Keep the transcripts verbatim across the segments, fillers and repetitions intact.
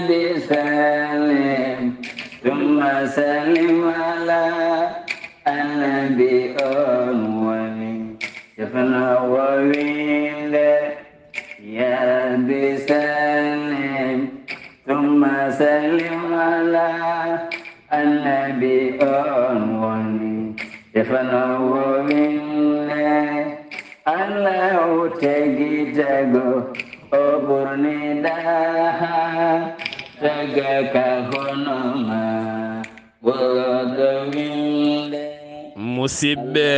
Bi sallim, thumma sallim ala annabi on woni. Sifno wo winde, ya Rabbi sallim, thumma sallim ala annabi on woni. Sifno wo winde, Allahu tagi tago, o ɓurni daha, taga ka hono ma. Musidɓe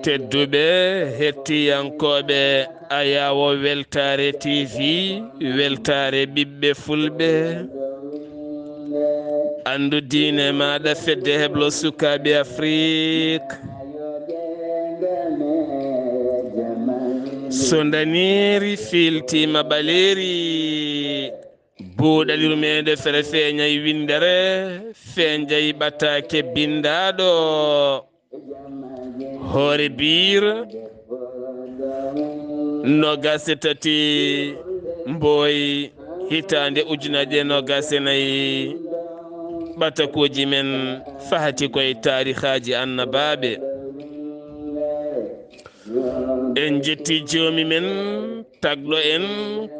tedduɓe, hettiyankooɓe Ayawo Weltaare T V, Weltaare ɓiɓɓe Fulɓe, anndu diine maaɗa, fedde heblo sukaaɓe Afrik. So ndaneeri fiiltiima ɓaleeri, buuɗa yurmeende fere feeñay winndere, feeñay ɓataake binndaaɗo. Hoore biir, noogaas e tati Mbooy, hitaande ujunaaje noogaas e nayi, ɓatakuuji men fahati koye taarihaaji annabaaɓe. En njetti joomi men, tagɗo en,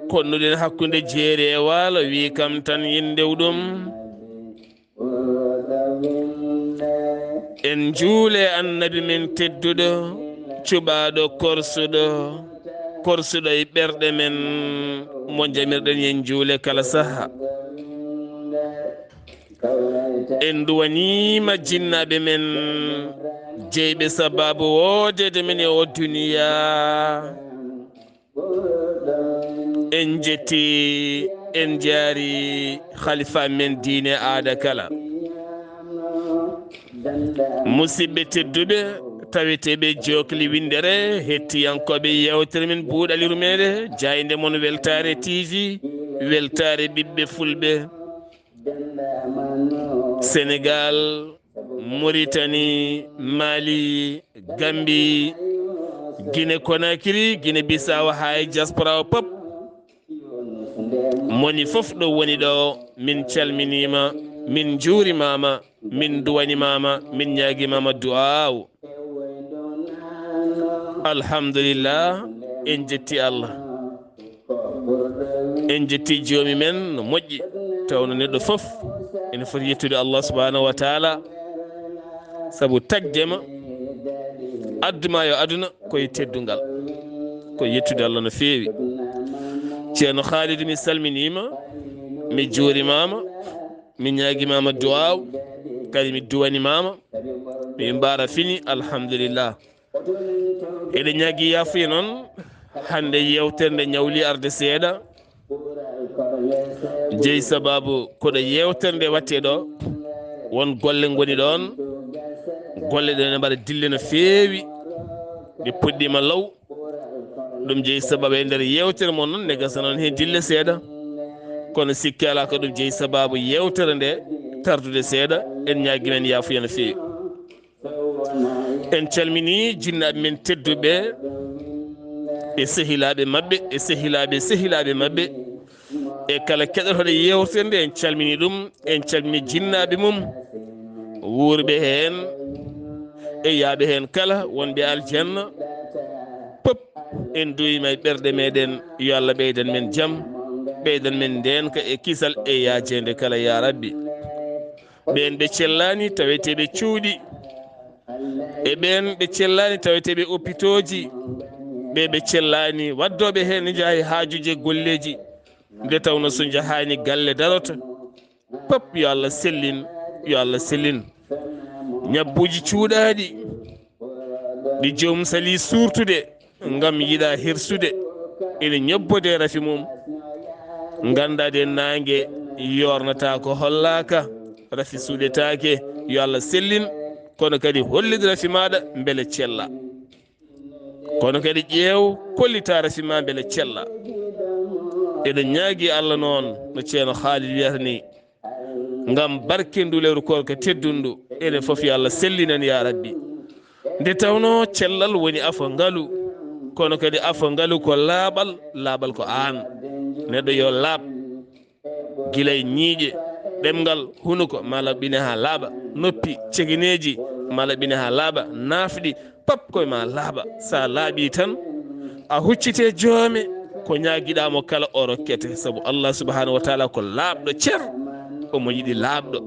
konnuɗen hakkunde jeeri e waalo, wi kam tan yindew ɗum. En njuule annabi men tedduɗo, cuɓaaɗo korsuɗo, korsuɗo e ɓerɗe men, mo jamirɗen en njuule kala saha. En duwaniima jinnaaɓe men, jeyɓe sabaabu woodeede men e o duniya. En njetti, en njaari khalifa men diine aada kala. Musidɓe tedduɓe, taweteeɓe jokli winndere, hettiyankooɓe yeewtere men buuɗa yurmeende, jaaynde mon Weltaare T V, Weltaare ɓiɓɓe Fulɓe. Senegal, Mauritanie, Mali, Gambie, Guinée Conakry, Guinée Bissau, haa e diaspora o pop. Moni fof ɗo woni ɗo, min calminiima, min njuurimaama, min duwanimaama, min ñaagimaama du'aaw. Alhamdulillah, en jetti Allah. En jetti joomi men no moƴƴi, tawno neɗɗo fof ene foti yettude Allah subhanahu wa taala, sabu tagdema, adduma yo aduna koye teddungal, koye yettude Allah no feewi. Ceerno Khalid, mi salminiima, mi juurimaama, mi ñaagimaama du'aaw, kadi mi duwanimaama, mi mbaara fini, alhamdulillah. Eɗen ñaagi yaafuya noon, hannde yeewtere nde ñawli arde seeɗa. Jeyi sababu koɗo yeewtere nde watte ɗo, won golle ngoni ɗoon, golle ɗe ne mbaɗa dille no feewi, ɗe puɗɗiima law. Ɗum jeyi sababu e nder yeewtere mon noon, ne gasa noon heen dille seeɗa, kono sikki alaa ko ɗum jeyi sababu yeewtere nde tardude seeɗa, en ñaagi men yaafuya no feewi. En calmini jinnaaɓe men tedduɓe e sehilaaɓe maɓɓe, e sehilaaɓe sehilaaɓe maɓɓe, e kala keɗotoɗo yeewtere nde, en calmini ɗum, en calmini jinnaaɓe mum, wuurɓe heen e yahɓe heen kala, wonɓe aljanna, pop en duwiima e ɓerɗe meɗen, yo Allah ɓeydan men jam, ɓeydan men ndeenka e kisal e yaajeende kala, yaa Rabbi. Ɓeen ɓe cellaani, taweteeɓe cuuɗi, e ɓeen ɓe cellaani, taweteeɓe oppitooji, ɓe ɓe cellaani, waddooɓe heen njaha e haajuuji e golleeji, nde tawnoo so njahaani galle daroto. Pop yo Allah sellin, yo Allah sellin. Ñabbuuji cuuɗaaɗi, ɗi joom salii suurtude, ngam yiɗa hirsude, ene ñobbode rafi mum. Nganndaa de naange yoornataa ko hollaaka, rafi suuɗetaake, yo Allah sellin, kono kadi hollid rafi maaɗa mbele cella. Kono kadi ƴeew, kollitaa rafi ma mbele cella. Eɗen ñaagi Allah noon, no Ceerno Khalid wiyata ni, ngam barke ndu lewru koorka teddundu, enen fof yo Allah sellinen, yaa Rabbi. Nde tawnoo cellal woni afo ngalu, kono kadi afo ngalu ko laaɓal, laaɓal ko aan. Neɗɗo yo laaɓ. Gila e ñiiƴe, ɗemngal, hunuko, maa laɓɓine haa laaɓa, noppi, cegeneeji, maa laɓɓine haa laaɓa, naafɗi, pap koye maa laaɓa. So a laaɓii tan, a huccitee joome, ko ñaagiɗaa mo kala o rokkete, sabu Allah subhanahu wa taala ko laaɓɗo cer, omo yiɗi laaɓɗo.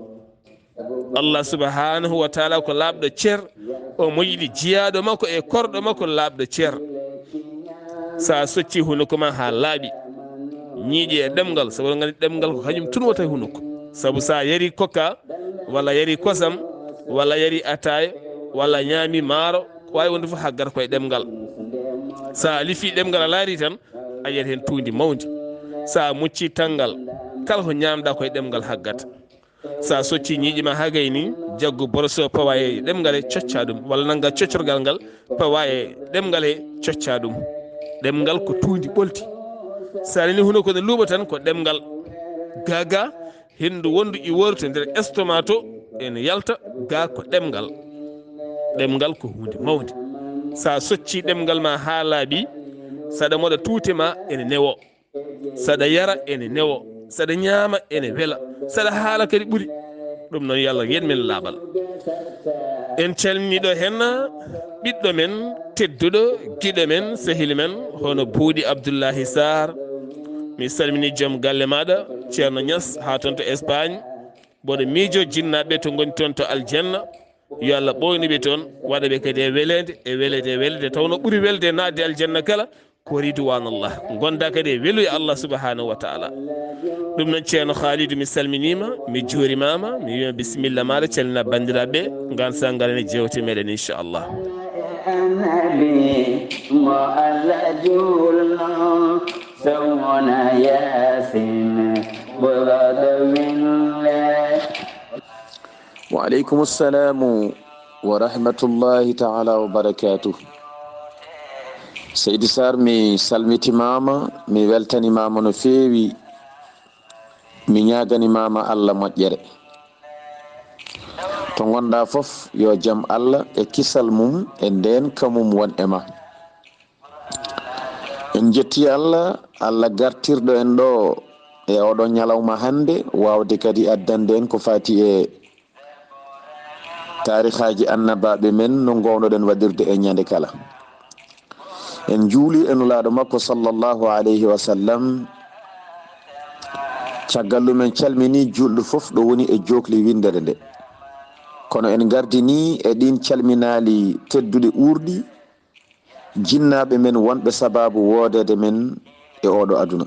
Allah subhanahu wa taala ko laaɓɗo cer, omo yiɗi jiyaaɗo makko e korɗo makko laaɓɗo cer. So a soccii hunuko ma haa laaɓi, ñiiƴe e ɗemngal, sabu oɗon nganndi ɗemngal ko kañum tun wota e hunuko. Sabu so a yari kokka, walla yari kosam, walla yari ataaya, walla ñaami maaro, ko waawi wonde fof haggata koye ɗemngal. So a lifii ɗemngal a laari tan, a yiyat heen tuundi mawndi. So a muccii tanngal, kala ko ñaamɗaa koye ɗemngal haggata. So a soccii ñiiƴe ma haa gayni, jaggu boroso pawa e ɗemngal he coccaa ɗum, walla nannga coccorgal ngal pawa e ɗemngal he coccaa ɗum. Ɗemngal ko tuundi ɓolti. So a nanii hunuko ne luuɓa tan ko ɗemngal. Gaa gaa, henndu wonndu iworde nder estomac to ene yalta, gaa ko ɗemngal. Ɗemngal ko huunde mawnde. So a soccii ɗemngal ma haa laaɓi, saɗa moɗa tuute ma ene newo. Saɗa yara ene newo, saɗa ñaama ene wela, saɗa haala kadi ɓuri. Ɗum noon, yo Allah yen men laaɓal. En calminii ɗo heen ɓiɗɗo men, tedduɗo, giɗo men, sehil men, hono Buuɗi Abdullahi Sarr. Mi salminii joom galle maaɗa, Ceerno Ñas, haa toon to Espagne. Mboɗo miijoo jinnaaɓe to ngoni toon to aljanna. Yo Allah ɓooynu ɓe toon, waɗa ɓe kadi e weleede, e weleede, e weleede, taw no ɓuri welde naatde aljanna kala, ko ridwanallah. Ngonda kadi e weluye Allah subhanahu wa taala. Ɗum noon, Ceerno Khalidou, mi salminiima, mi juurimaama, mi wiima bisimilla maaɗa, calmina banndiraaɓe, ngaan sanngal ne jeewte meɗen, inchallah. Annabi mo Allah juulno, sowona Yaasin, ɓurɗo winle. Wa aleykum assalamu wa rahmatullahi taala wa barakatuh. Seydi Sarr, mi salmitimaama, mi weltanimaama no feewi, mi ñaaganimaama Allah moƴƴere. To ngonɗaa fof, yo jam Allah e kisal mum e ndeenka mum won e ma. En njetti Allah, Allah gartirɗo en ɗo e oɗo ñalawma hannde, waawde kadi addande en ko faati e taarihaaji annabaaɓe men, no ngoownoɗen waɗirde e ñande kala. En njuuli e Nulaaɗo makko, sallallahu alayhi wa sallam. Caggal ɗum, en calminii juulɗo fof ɗo woni e jookli winndere nde. Kono en ngardinii e ɗiin calminaali tedduɗi uurɗi, jinnaaɓe men wonɓe sabaabu woodeede men e ooɗo aduna.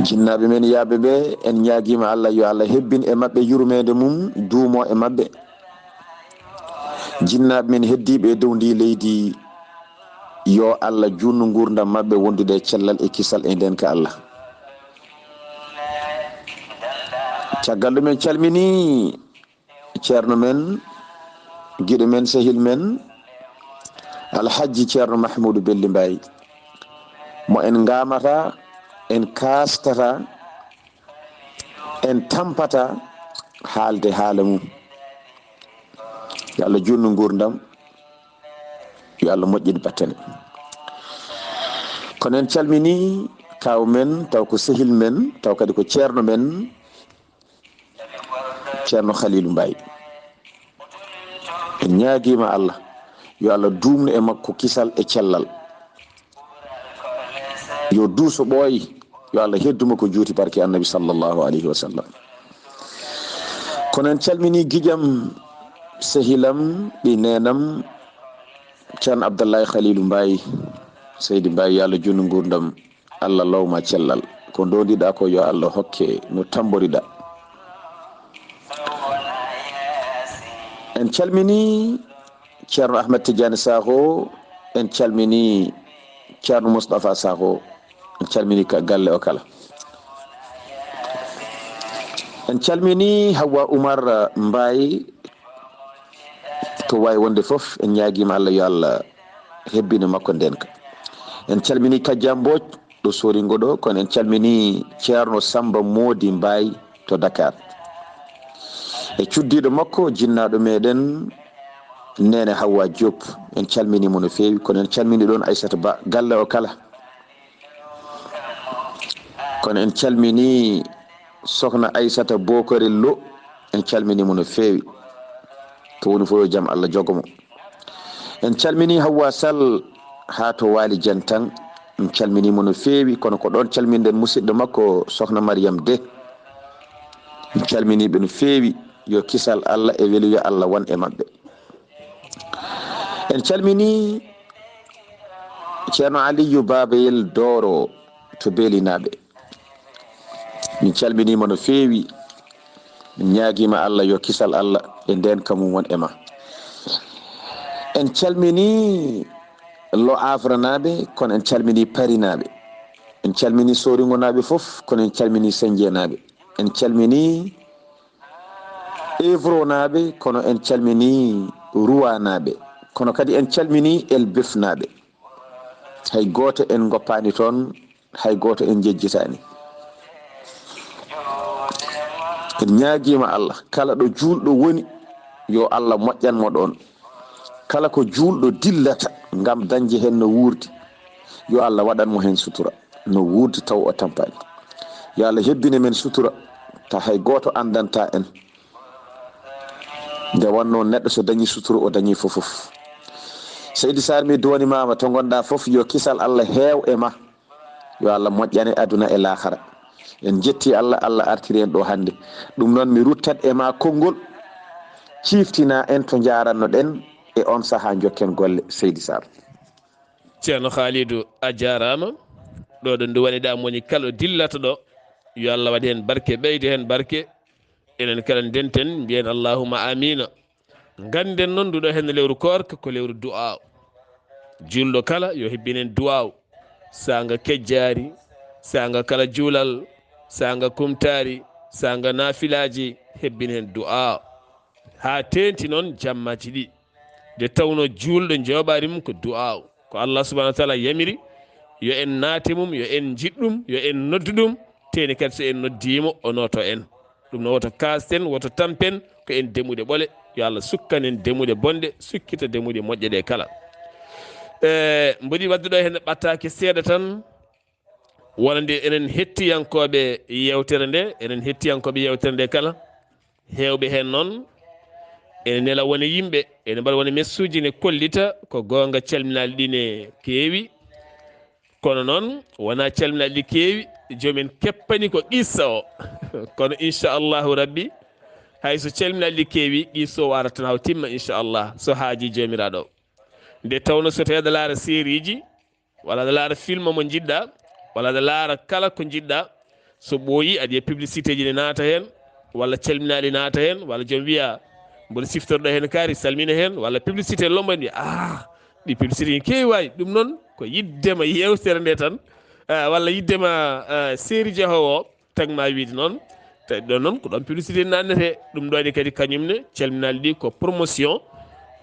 Jinnaaɓe men yaaɓe ɓe, en ñaagiima Allah, yo Allah hebbin e maɓɓe yurmeende mum, duumo e maɓɓe. Jinnaaɓe men heddiiɓe e dow ndii leydi, yo Allah juutnu nguurndam maɓɓe wondude e cellal e kisal e ndeenka Allah. Caggal ɗum, en calminii Ceerno men, giɗo men, sehil men, Alhajji Ceerno Mahmuudu Belli Mbaay, mo en ngaamata, en kaastata, en tampata haalde haala mum. Yo Allah juutnu nguurndam, yo Allah moƴƴin battane. Kono en calminii kaaw men, taw ko sehil men, taw kadi ko ceerno men, Ceerno Khalilu Mbaye. En ñaagiima Allah, yo Allah duumnu e makko kisal e cellal. Yo duuso ɓooy, yo Allah heddu mo ko juuti barke Annabi sallallahu alayhi wa sallam. Kono en calminii giƴam, sehilam, ɓii neenam, Ceerno Abdallahi Khalilu Mbaye, Seydi Mbaye, yo Allah juutnu nguurndam. Allah lowma cellal. Ko ndondiɗa ko, yo Allah hokke no tamboriɗa. En calmini Ceerno Ahmed Tidiane Sakho, en calmini Ceerno Moustapha Sakho, en calmini ka galle o kala. En calmini Hawa Oumar Mbaye, to wawi wonde fof, en ñaaguima Allah, yo Allah hebbine makko ndenka. En calmini Kajja Mbodj ɗo Soringo ɗo, kono en calmini Ceerno Samba Mody Mbaye to Dakar. E cuddiɗo makko, jinnaɗo meɗen, Nene Hawa Diop, en calminimo no fewi, kono en calmini ɗon Aissata Ba, galle o kala. Kono en calminii Sokhna Aissata Bokarel Lo, en calminii mo no feewi. To woni fof, yo jam Allah jogo mo. En calminii Hawwa Sall haa to Waali Jantang, en calminii mo no feewi, kono ko ɗoon calminɗen musidɗo makko Sokhna Mariam De. En calminii ɓe no feewi, yo kisal Allah e weluya Allah won e maɓɓe. En calminii Ceerno Aliyu Baabayel Dooro to Beelinaaɓe. Min calminiima no feewi. Min ñaagiima Allah yo kisal Allah e ndeenka mum won e ma. En calminii Lo Havrenaaɓe, kono en calminii Parinaaɓe. En calminii Sooringonaaɓe fof, kono en calminii Senjeenaaɓe. En calminii Evronaaɓe, kono en calminii Ruwanaaɓe. Kono kadi en calminii Elbefnaaɓe. Hay gooto en ngoppaani toon, hay gooto en njejjitaani. En ñaagiima Allah, kala ɗo juulɗo woni, yo Allah moƴƴan mo ɗoon. Kala ko juulɗo dillata ngam dañde heen no wuurdi, yo Allah waɗan mo heen sutura, no wuurdi taw o tampaani. Yo Allah hebbine men sutura, ta hay gooto anndantaa en. Nde wonnoo neɗɗo so dañii sutura, o dañii fof fof. Seydi Sarr, mi duwanimaama to ngonɗaa fof, yo kisal Allah heew e ma. Yo Allah moƴƴane aduna e laakara. En njettii Allah, Allah artiri en ɗo hannde. Ɗum noon, mi ruttat e ma konngol, ciiftina en to njaaranno-ɗen e on sahaa, njokken golle, Seydi Sarr. Ceerno Khalidou, a jaaraama. Ɗo ɗo ndu woni ɗa moni kala dillata ɗo, yo Allah waɗ heen barke, ɓeyde heen barke. Enen kala ndenten, mbiyen allahumma amiina. Ngannden noon, nduɗo heen lewru koorka ko lewru du'aaw. Juulɗo kala yo hebbinen du'aaw. Saanga kejjaari, saanga kala juulal, saanga kumtaari, saanga naafilaaji, hebbin heen du'aaw. Haa teenti noon jammaaji ɗi. Nde tawnoo juulɗo njooɓaari mum ko du'aaw. Ko Allah subhanahu wa taala yamiri, yo en naate mum, yo en njiɗ ɗum, yo en noddu ɗum, teeni kadi so en noddii mo, o nooto en. Ɗum noon, woto kaasten, woto tampen, ko en demuɗe ɓole. Yo Allah sukkan en demuɗe bonɗe, sukkita demuɗe moƴƴe ɗe kala. E, mboɗi wadde ɗo heen ɓattaaki seeɗa tan, wonande enen hettiyankooɓe yeewtere nde, enen hettiyankooɓe yeewtere nde kala, heewɓe heen noon ene nela wone yimɓe, ene mbaɗa wone messuuji, ne kollita ko goonga calminaali ɗi ne keewi. Kono noon, wonaa calminaali ɗi keewi, joom en keppani ko qissa o. Kono inchallahu rabbi, hay so calminaali ɗi keewi, qissa o warat tan haw timma inchallah, so haaji joomiraaɗo o. Nde tawno so tawii aɗa laara seeriiji, walla aɗa laara film mo njiɗɗa, walla aɗa laara kala ko njiɗɗa, so ɓooyi aɗa yiya publicité ji ne naata heen, walla calminaali naata heen, walla joom wiya mboɗo siftorɗo heen kaari, salmina heen, walla publicité lomba mbiya, ah, ɗi publicité ne keewi waay. Ɗum noon ko yiddema yeewtere nde tan, ah, walla yiddema, ah, seeri jahoowo o, tagma wiide noon. Tawi ɗon noon ko ɗon publicité nannete. Ɗum ɗo ne kadi kañum ne calminaali ɗi ko promotion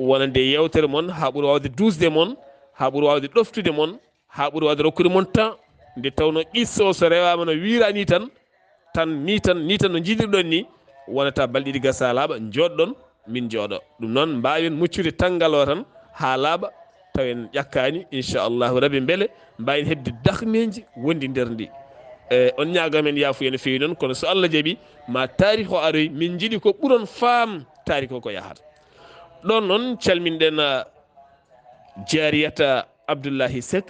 wonande yeewtere mon, haa ɓuri waawde duusde mon, haa ɓuri waawde ɗoftude mon, haa ɓuri waawde rokkude mon temps. Nde tawnoo qissa o so rewaama no wiiraani tan, tan, ni tan, ni tan no njiɗirɗon ni, wonata balɗe ɗiɗi gasa laaɓa, njooɗɗon, min njooɗo. Ɗum noon, mbaawen muccude tanngal o tan haa laaɓa, taw en ƴakkaani, inchallahu rabbi, mbele mbaawen heɓde dakneeji wondi nder ndi. E, on ñaaga men yaafuya no feewi noon, kono so Allah jaɓi, ma taarikh o aroy, min njiɗi ko ɓuron faam taarikh o ko yahata. Ɗon noon calminɗen, a, Jariyata Abdullahi Seck,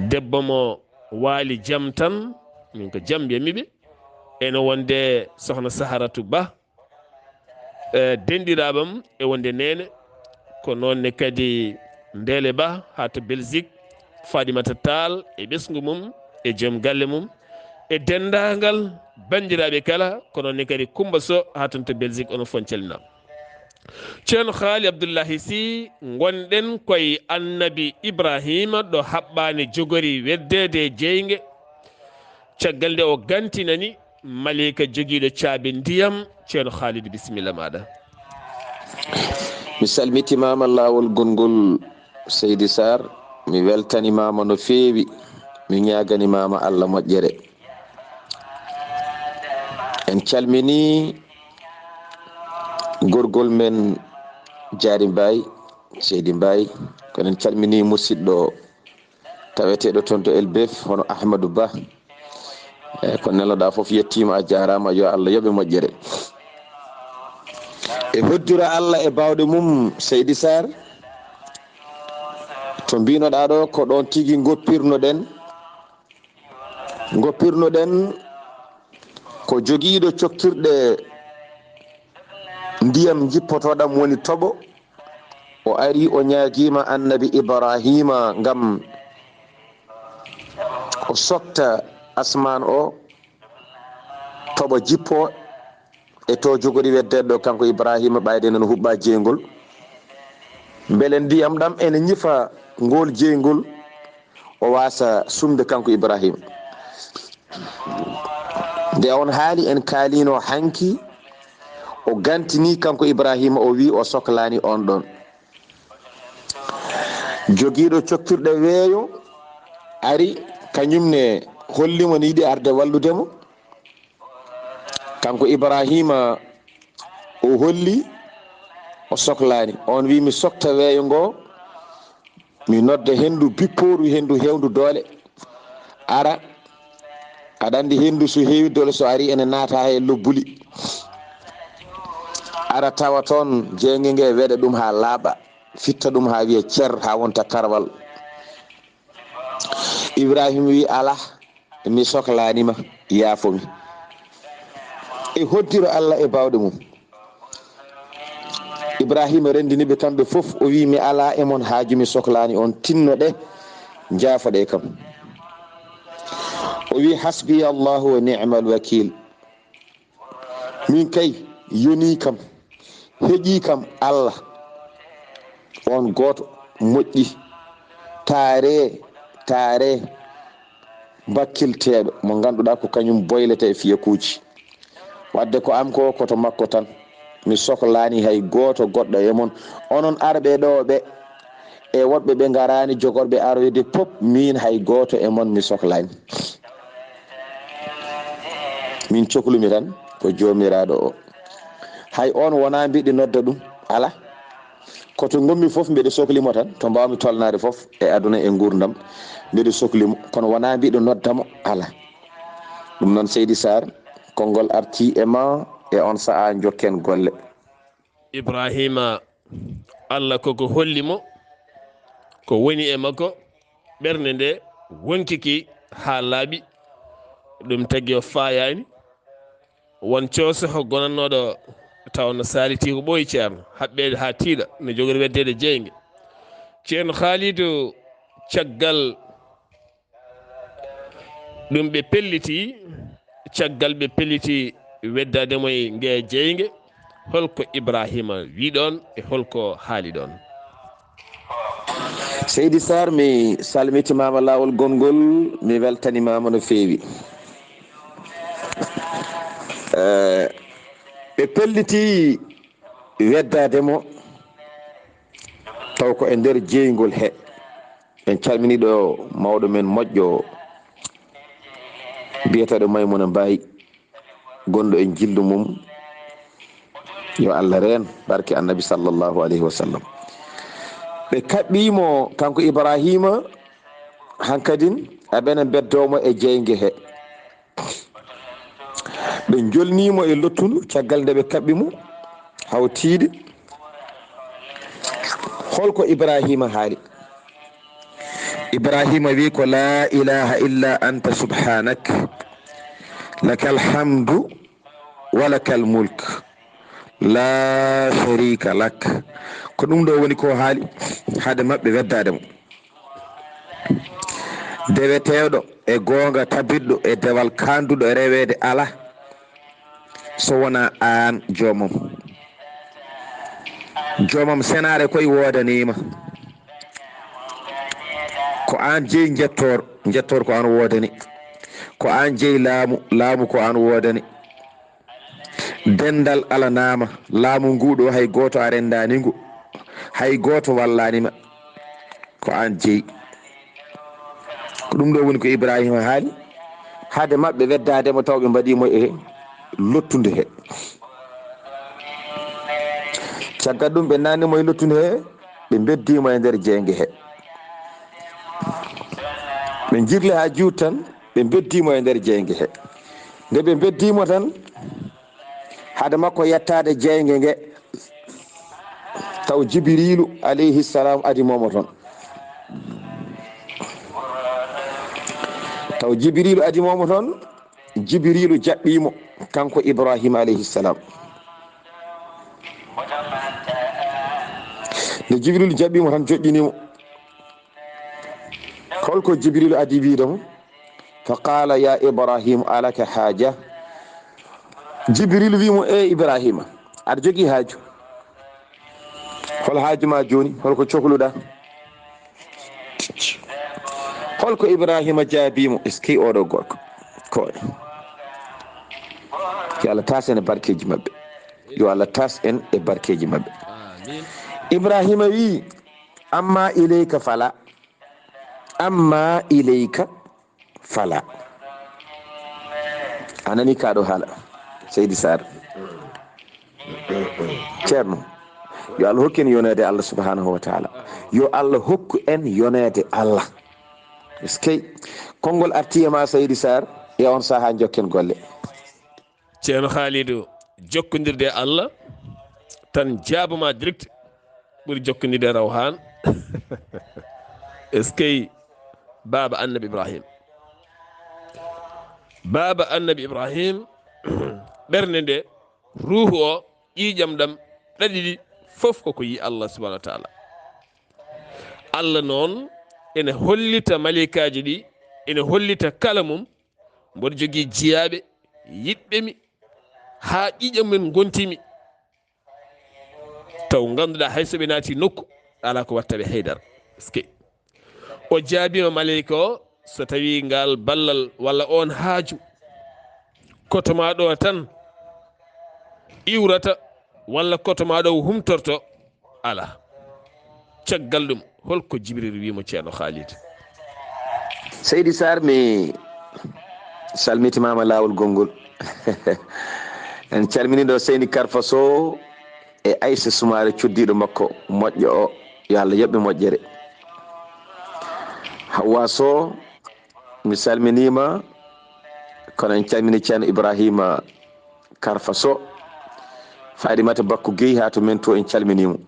debbo mo waali jam tan, min ko jam mbiyatmi ɓe. Ene wonde sohna Saharatu Ba, e, denɗiraaɓam e wonde neene, ko noon ne kadi Ndeele Ba haa to Belgique, Fadimata Taal e ɓesngu mum e joom galle mum e denndaangal banndiraaɓe kala, ko noon ne kadi Kumba Sow haa toon to Belgique, onon fof calminaama. Ceerno Haali Abdullahi Sy, ngonɗen koye Annabi Ibrahima ɗo haɓɓaani jogori weddeede e jeynge. Caggal nde o gantinani maleyka jogiiɗo caabi ndiyam, Ceerno Haalidu, bisimilla maaɗa. Mi salmitimaama laawol gonngol, Seydi Sarr. Mi weltanimaama no feewi. Mi ñaaganimaama Allah moƴƴere. En calminii gorgol men Jaari Mbaay, Seydi Mbaay. Kono en calminii musidɗo taweteeɗo toon to Elbeef, hono Ahmadou Ba. E ko neloɗaa fof yettiima, a jaaraama, yo Allah yoɓe moƴƴere. E hoddira Allah e baawɗe mum, Seydi Sarr, to mbinoɗaa ɗo, ko ɗoon tigi ngoppirnoɗen. Ngoppirnoɗen ko jogiiɗo coktirɗe ndiyam jippotooɗam woni toɓo. O ari, o ñaagiima Annabi Ibraahiima ngam o sokta asmaan o, toɓo jippo e to jogori weddeede ɗo, kanko Ibraahiima, ɓayde noon huɓɓa jeyngol. Mbele ndiyam ɗam ene ñifa ngol jeyngol, o waasa sumde kanko Ibraahiima. Nde on haali en kaalino hanki, o gantini kanko Ibraahiima, o wi o soklaani on ɗon. Jogiiɗo coktirɗe weeyo ari, kañum ne hollimo ne yiɗi arde wallude mo. Kanko Ibraahiima o holli o soklaani. On wi mi sokta weeyo ngo, mi nodda henndu bippooru, henndu heewndu doole. Ara, aɗa anndi henndu so heewi doole, so ari ene naata hay e lobbuli. Ara tawa toon jeynge nge, weɗa ɗum haa laaɓa, fitta ɗum haa wiya cer, haa wonta karwal. Ibraahiima wi alaa, mi soklaani ma, yaafo mi. E hoddiro Allah e baawɗe mum. Ibraahiima renndini ɓe kamɓe fof, o wi mi alaa e mon haaju, mi soklaani on, tinnoɗe, njaafoɗe kam. O wi hasbiya Allahu wa ni'mal wakiil. Min kay, yonii kam, heƴii kam Allah, on gooto moƴƴi, taaree, taaree, bakkilteeɗo mo ngannduɗaa ko kañum boylata e fiyakuuji. Wadde ko am ko, ko to makko tan. Mi soklaani hay gooto goɗɗo e mon. Onon arɓe ɗo ɓe, e woɗɓe ɓe ngaraani jogorɓe aroyde pop, miin hay gooto e mon mi soklaani. Min coklumi tan ko Joomiraaɗo o. Hay on wonaa mbiɗi nodda ɗum, alaa. Ko to ngonmi fof mbiɗa sokli mo tan, to mbaawmi tolnaade fof e aduna e nguurndam, mbiɗa sokli mo, kono wonaa mbiɗo nodda mo, alaa. Ɗum noon, Seydi Sarr, konngol artii e ma e on sahaa, njokken golle. Ibraahiima, Allah koko holli mo ko woni e makko, ɓernde nde wonkiki haa laaɓi, ɗum tagi o faayaani. Won coosoho gonannooɗo tawa no saalitii ko ɓooyi ceerno, haɓɓeede haa tiiɗa, no jogori weddeede jeynge. Ceerno Haalidu, caggal ɗum ɓe pelliti, caggal ɓe pelliti weddaade mo e ngee jeynge, holko Ibraahiima wi ɗoon e holko haali ɗoon? Seydi Sarr, mi salmitimaama laawol gonngol, mi weltanimaama no feewi. Eh, ɓe pelliti weddaade mo, taw ko e nder jeyngol he. En calminii ɗo mawɗo men moƴƴo biyeteeɗo Maymuna Mbaay, gonɗo e njillu mum. Yo Allah reen barke Annabi sallallahu alayhi wa sallam. Ɓe kaɓɓii mo kanko Ibraahiima, hankadin aɓena mbeddoo mo e jeynge he. Ɓe njolnii mo e lottundu caggal nde ɓe kaɓɓi mo, hawtiide. Holko Ibraahiima haali? Ibraahiima wi ko, "Laa ilaaha illa anta subhaanak, lakal hamdu wa lakal mulk, laa shariika lak." Ko ɗum ɗo woni ko haali, hade maɓɓe weddaade mo. Deweteeɗo e goonga, tabitɗo e dewal, kaanduɗo e reweede alaa, so wonaa aan joomam. Joomam senaare koy woodaniima. Ko aan jeyi njettoor, njettoor ko aan woodani. Ko aan jeyi laamu, laamu ko aan woodani. Denndal alanaama, laamu nguu ɗoo hay gooto a renndaani ngu, hay gooto wallaani ma, ko aan jeyi. Ko ɗum ɗoo woni ko Ibraahiima haali, hade maɓɓe weddaade mo taw ɓe mbaɗii mo e lottunde he. Caggal ɗum ɓe nanni mo e lottunde he, ɓe mbeddii mo e nder jeynge he. Ɓe njirli haa juuti tan, ɓe mbeddii mo e nder jeynge he. Nde ɓe mbeddii mo tan, hade makko yettaade jeynge nge, taw Jibiriilu alayhi salam adii mo toon. Taw Jibiriilu adii mo toon, Jibiriilu jaɓɓii mo, kanko Ibrahima alayhi salam. Nde Jibiriilu jaɓɓii mo tan, joƴƴinii mo. Holko Jibiriilu adii wiide mo? Fa qala ya Ibrahim, alaka haja? Jibiriilu wii mo, e Ibrahima, aɗa jogii haaju? Hol haaju ma jooni? Holko cohluɗaa? Holko Ibrahima jaabii mo? Eskey oɗo gorko. Ko yo Allah tas en e barkeeji maɓɓe. Yo Allah tas en e barkeeji maɓɓe. Ibrahima wii, amma ilayka fala. Amma ilayka fala. A nani kaɗo haala, Seydi Sarr? Ceerno, yo Allah hokku en yoneede Allah subhanahu wa taala. Yo Allah hokku en yoneede Allah. Eskey. Konngol arti e ma, Seydi Sarr, e on saha jokken golle. Ceerno Khalidou, jokkondirde e Allah tan jaabama direct ɓuri jokkondirde e Rawhan. Eskey, baaba Annabi Ibrahim. Baaba Annabi Ibrahim, ɓernde nde, ruuhu o, ƴiiƴam ɗam, ɗaɗi ɗi, fof koko yi Allah subhanahu wa taala. Allah noon ene hollita maleykaaji ɗi, ene hollita kala mum, mboɗo jogii jiyaaɓe yiɗɓe mi, haa ƴiiƴam men ngontii mi. Taw ngannduɗaa hay so ɓe naati nokku, alaa ko watta ɓe haydara. Eskey. O jaabiima maleyka o, so tawii ngal ballal walla oon haaju koto maa ɗo tan iwrata, walla koto maa ɗo humtorto, alaa. Caggal ɗum, holko Jibril wii mo, Ceerno Khalid? Seydi Sarr, mi salmitimaama laawol gonngol. En calmini ɗo Seydi Karfa Sow e Aysa Sumaare, cuddiiɗo makko moƴƴo o, yo Allah yoɓ ɓe moƴƴere. Hawwa Sow, mi salminiima, kono en calmini Ceerno Ibrahima Karfa Sow, Faaɗimata Bakku Guèye haa to men to, en calminiimo.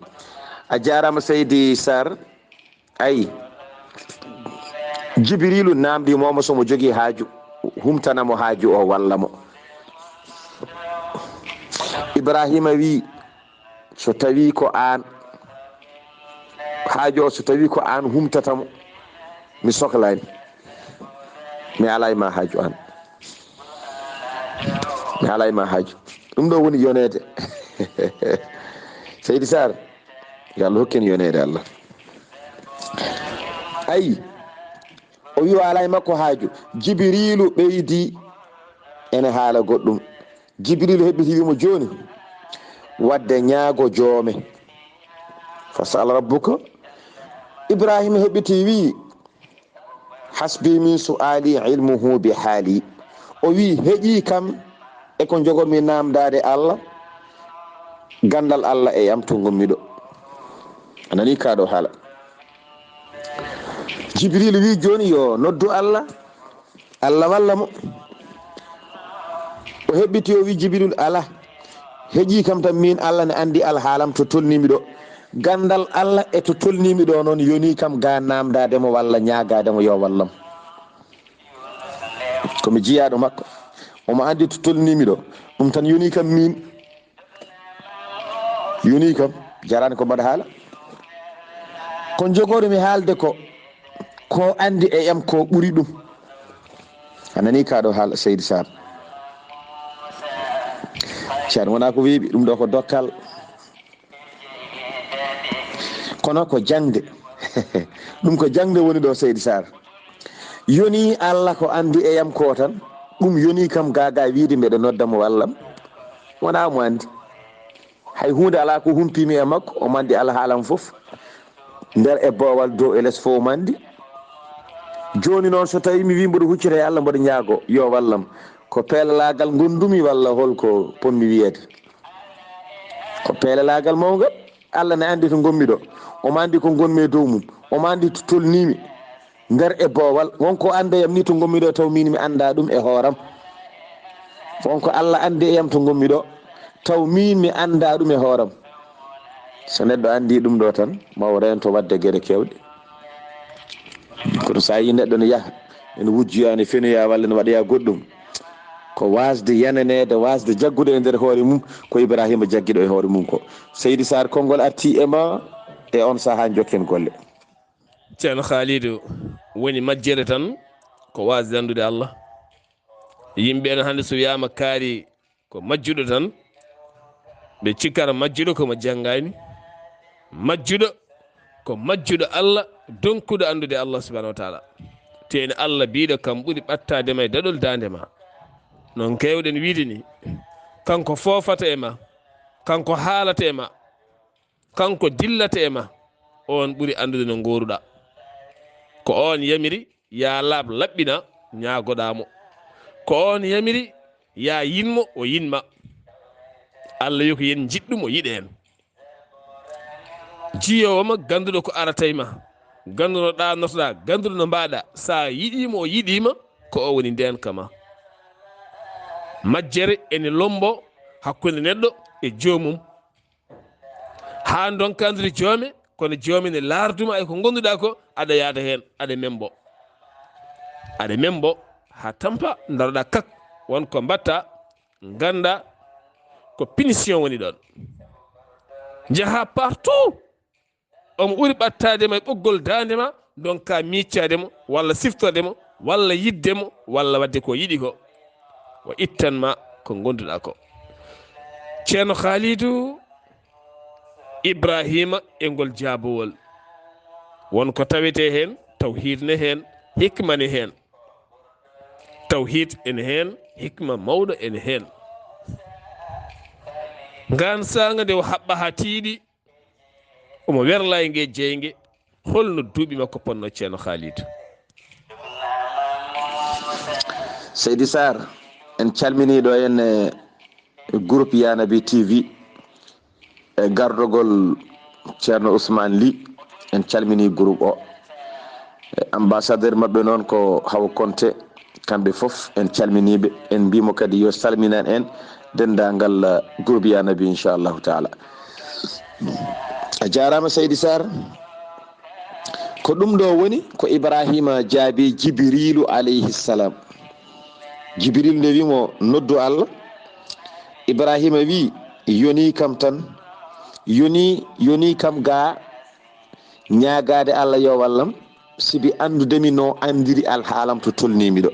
A jaaraama Seydi Sarr. Ay, Jibriilu naamndiimo mo so mo jogii haaju, humtana mo haaju o, walla mo. Ibrahima wii, so tawii ko aan, haaju o, so tawii ko aan humtata mo, mi soklaani. Mi alaa e ma haaju aan. Mi alaa e ma haaju. Ɗum ɗo woni yoneede. Seydi Sarr, yo Allah hokku en yoneede Allah. Ayi, o wii o alaa e makko haaju. Jibriilu ɓeydi ene haala goɗɗum. Jibriilu heɓɓiti wii mo, jooni, wadde ñaago joome. Fas'al rabbuka. Ibrahima heɓɓiti wii, hasbi min su'ali ilmuhu bi haali. O wii, heƴii kam e ko njogormi naamndaade Allah, ganndal Allah e am to ngonmi ɗo. A nanii kaa ɗo haala? Jibril wii, jooni yo noddu Allah, Allah walla mo. O heɓɓiti, o wii Jibril, alaa, heƴii kam tan, miin Allah ne anndi alhaalam to tolniimi ɗo. Ganndal Allah e to tolniimi ɗo noon yonii kam ga naamndaade mo walla ñaagaade mo yo wallam. Ko mi jiyaaɗo makko, omo anndi to tolniimi ɗo, ɗum tan yonii kam miin. Yonii kam, jaraani ko mbaɗa haala. Ko njogormi haalde ko, ko anndi e am ko ɓuri ɗum. A nanii kaa ɗo haala, Seydi Sarr? Ceerno, wonaa ko weeɓi, ɗum ɗo ko dokkal. Kono ko jaŋde. Ɗum ko jaŋde woni ɗo, Seydi Sarr. Yonii Allah ko anndi e am ko tan, ɗum yonii kam ga ga wiide mbeɗa nodda mo wallam. Wonaa mo anndi. Hay huunde alaa ko humpiimi e makko, omo anndi alhaalam fof. Nder e boowal, dow e les fof omo anndi. Jooni noon, so tawii mi wii mboɗo huccita e Allah, mboɗo ñaago yo wallam, ko peelalaagal ngondumi walla hol ko potmi wiyeede? Ko peelalaagal mawngal. Allah ne anndi to ngonmi ɗo. Omo anndi ko ngonmi e dow mum. Omo anndi to tolniimi. Nder e boowal, won ko annde yam ni to ngonmi ɗo, taw miin mi anndaa ɗum e hooram. Won ko Allah anndi e yam to ngonmi ɗo, taw miin mi anndaa ɗum e hooram. So neɗɗo anndi ɗum ɗo tan, ma o reento waɗde geɗe keewɗe. Kono so a yii neɗɗo ne yaha, ene wujjoya, ne fenoya, walla ne waɗoya goɗɗum, ko waasde yananeede, waasde jaggude e nder hoore mum, ko Ibrahima jaggiɗo e hoore mum ko. Seydi Sarr, konngol arti e ma, e on sahaa njokken golle. Ceerno Khalidou, woni majjere tan ko waasde anndude Allah. Yimɓe ene hannde so wiyaama kaari ko majjuɗo tan, ɓe cikkata majjuɗo ko mo janngaani. Majjuɗo ko majjuɗo Allah, donkuɗo anndude Allah subhanahu wa taala. Teeni Allah biiɗo kam ɓuri ɓattaade ma e daɗol daande ma. Noon keewɗen wiide ni, kanko foofata e ma, kanko haalata e ma, kanko dillata e ma, oon ɓuri anndude no ngooruɗaa. Ko oon yamiri, yaa laaɓ laɓɓina, ñaagoɗaa mo. Ko oon yamiri, yaa yiɗ mo, o yiɗ ma. Allah wi ko yen njiɗ ɗum, o yiɗa en. Jiyoowo ma, gannduɗo ko arata e ma, gannduɗo ɗaanotoɗaa, gannduɗo no mbaaɗaa, so a yiɗii mo, o yiɗii ma, ko o woni ndeenka ma. Majjere ene lombo hakkunde neɗɗo e joomum. Haa ndonka anndude joome, kono joome ne laarduma e ko ngonnduɗaa ko, aɗa yaada heen, aɗa membo. Aɗa membo haa tampa, ndaroɗaa kak, won ko mbaɗta, ngannda ko punition woni ɗoon. Njaha partout, omo ɓuri ɓattaade ma e ɓoggol daande ma, ndonka miiccaade mo, walla siftorde mo, walla yiɗde mo, walla waɗde ko yiɗi ko. O ittan ma ko ngonnduɗaa ko. Ceerno Khalidou, Ibrahima e ngol jaabowol. Won ko tawetee heen, tawhiid ne heen, hikma ne heen. Tawhiid ene heen, hikma mawɗo ene heen. Ngaan saanga nde o haɓɓa haa tiiɗi, omo werla e nge jeynge, holno duuɓi makko ponno, Ceerno Khalidou? Seydi Sarr, en calminii ɗo en e groupe Yanabi T V, e gardogol Ceerno Ousmane Ly, en calminii groupe o. E ambassadeur maɓɓe noon ko Hawa Konte, kamɓe fof en calminii ɓe, en mbii mo kadi yo salminan en denndaangal, eh, groupe Yanabi, inchallahu taala. A jaaraama Seydi Sarr. Ko ɗum ɗo woni ko Ibrahima jaabi Jibriilu alayhi salam. Jibriilu nde wi mo, "Noddu Allah." Ibrahima wi, "Yoni kam tan, yoni, yoni kam ga ñaagaade Allah yo wallam, sibi anndudemi no anndiri alhaalam to tolnii miɗo."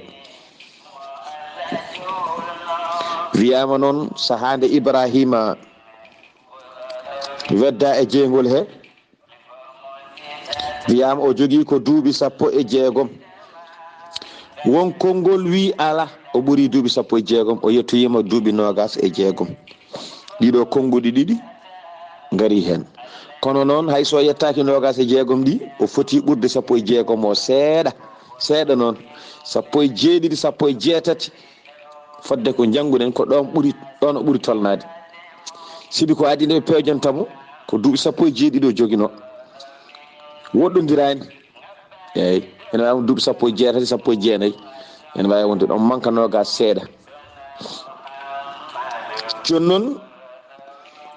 Wiyaama noon, sahaa nde Ibrahima wedda e jeyngol he, wiyaama o jogii ko duuɓi sappo e jeegom. Won konngol wi ala, o ɓuri duuɓi sappo e jeegom, o yettoyiima duuɓi noogaas e jeegom. Ɗiɗo konnguɗi ɗiɗi ngari heen. Kono noon, hay so yettaaki noogaas e jeegom ɗi, o foti ɓurde sappo e jeegom o seeɗa, seeɗa noon. Sappo e jeeɗiɗi, sappo e jeetati, fodde ko njannguɗen, ko ɗoon ɓuri, ɗoon o ɓuri tolnaade. Sibi ko adii nde ɓe peewnanta mo, ko duuɓi sappo e jeeɗiɗi o joginoo. Woɗɗondiraani. Eeyi, ene waawi won duuɓi sappo e jeetati, sappo e jeenayi. Ene waawi wonde ɗoon manka noogaas seeɗa. Jooni noon,